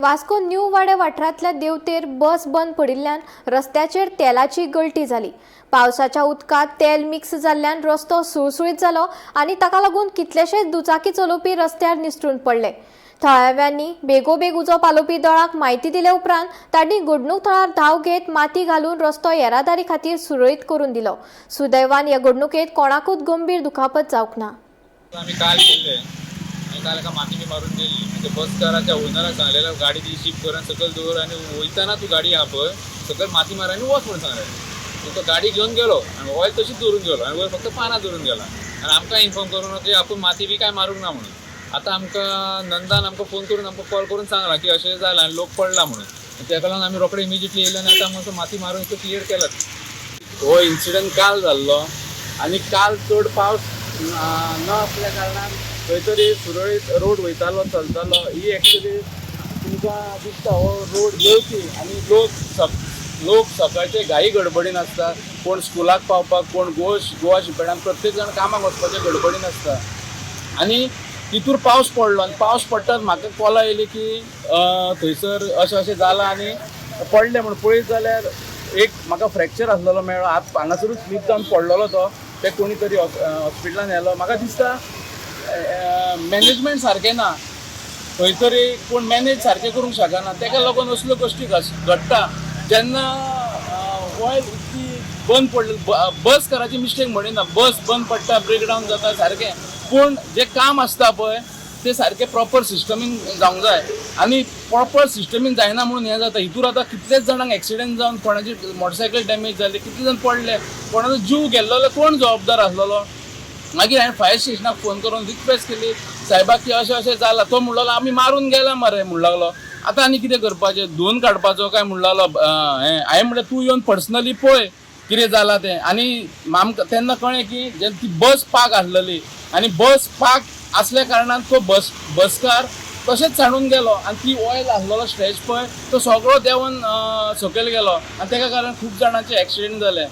Vasco new वाडे वाठारांतल्या देवतेर बस बंद पडिल्ल्यान रस्त्याचेर तेलाची गळटी जाली. पावसाच्या उदकांत तेल मिक्स जाल्ल्यान रस्तो सुळसुळीत जालो आनी ताका लागून कितलेशेच दुचाकी चलोवपी रस्त्यार निसरून पडले. थळाव्यांनी बेगोबेग उजो पालोवपी दळाक म्हायती दिले उपरांत तांणी घडणूक थळार धांव घेत माती घालून रस्तो येरादारी खातीर सुरळीत करून दिलो. सुदैवान ह्या घडणुकेत कोणाकूच गंभीर दुखापत जावंक ना. आमी काल केल्ले आनी काल एका माती बी मारून गेली. ते बसकाराच्या ओनराक सांगलेलें, गाडी ती शिफ्ट करून सकयल दवर आनी वयताना तूं गाडी आहा पळय सकयल माती मार आनी वच म्हणून सांगलेलें. तो गाडी घेवन गेलो आनी ऑयल तशीच दवरून गेलो आनी वयर फक्त पानां दवरून गेला आनी आमकां इन्फॉर्म करूं ना की आपूण माती बी काय मारूंक ना म्हणून. आतां आमकां नंदान आमकां फोन करून आमकां कॉल करून सांगलां की अशें जालां आनी लोक पडला म्हणून. तेका लागून आमी रोखडे इमिजिएटली येयले आनी आतां आमकां माती मारून क्लियर केला. हो इन्सिडंट काल जाल्लो आनी काल चड पावस न आसल्या कारणान खंय तरी सुरळीत रोड वयतालो, चलतालो. ही एक्चुली तुमकां दिसता हो रोड येवची आनी लोक सकाळचे घाई गडबडीन आसता. कोण स्कुलाक पावपाक, कोण गोवा शिपेडान, प्रत्येक जाण कामाक वचपाच्या गडबडीन आसता. आनी तितूर पावस पडलो आनी पावस पडटाच म्हाका कॉलां येयली की थंयसर अशें अशें जालां आनी पडलें म्हूण. पळयत जाल्यार एक म्हाका फ्रॅक्चर आसलेलो मेळ्ळो, हात हांगासरूच स्लीप जावन पडलेलो तो. ते कोणी तरी हॉस्पिटलान व्हेलो. म्हाका दिसता मॅनेजमेंट सारकें ना, खंय तरी कोण मॅनेज सारकें करूंक शकना, तेका लागून असल्यो गोश्टी घडटा. जेन्ना ऑयल इतली बंद पडली, बसकाराची मिस्टेक म्हणिना, बस बंद पडटा, ब्रेकडावन जाता सारकें, पूण जें काम आसता पळय तें सारकें प्रॉपर सिस्टमीन जावंक जाय आनी प्रॉपर सिस्टमीन जायना म्हणून हें जाता. हितूर आतां कितलेच जाणांक एक्सिडंट जावन कोणाची मोटरसायकल डॅमेज जाली, कितले जाण पडले, कोणाचो जीव गेल्लो, कोण जबाबदार आसलेलो? मागीर हांवें फायर स्टेशनाक फोन करून रिक्वेस्ट केली साहेबाक की अशें अशें जालां. तो म्हणलो आमी मारून गेला मरे म्हणूंक लागलो. आतां आनी कितें करपाचें, धुवन काडपाचो काय म्हणूंक लागलो. हें हांवें म्हणलें तूं येवन पर्सनली पळय कितें जालां तें. आनी आमकां तेन्ना कळ्ळें की जेन्ना ती बस पार्क आसलेली आनी बस पार्क आसल्या कारणान तो बसकार तशेंच सांडून गेलो आनी ती ऑयल आसलेलो स्ट्रेच पळय तो सगळो देंवन सकयल गेलो आनी तेका कारण खूब जाणांचे एक्सिडंट जाले.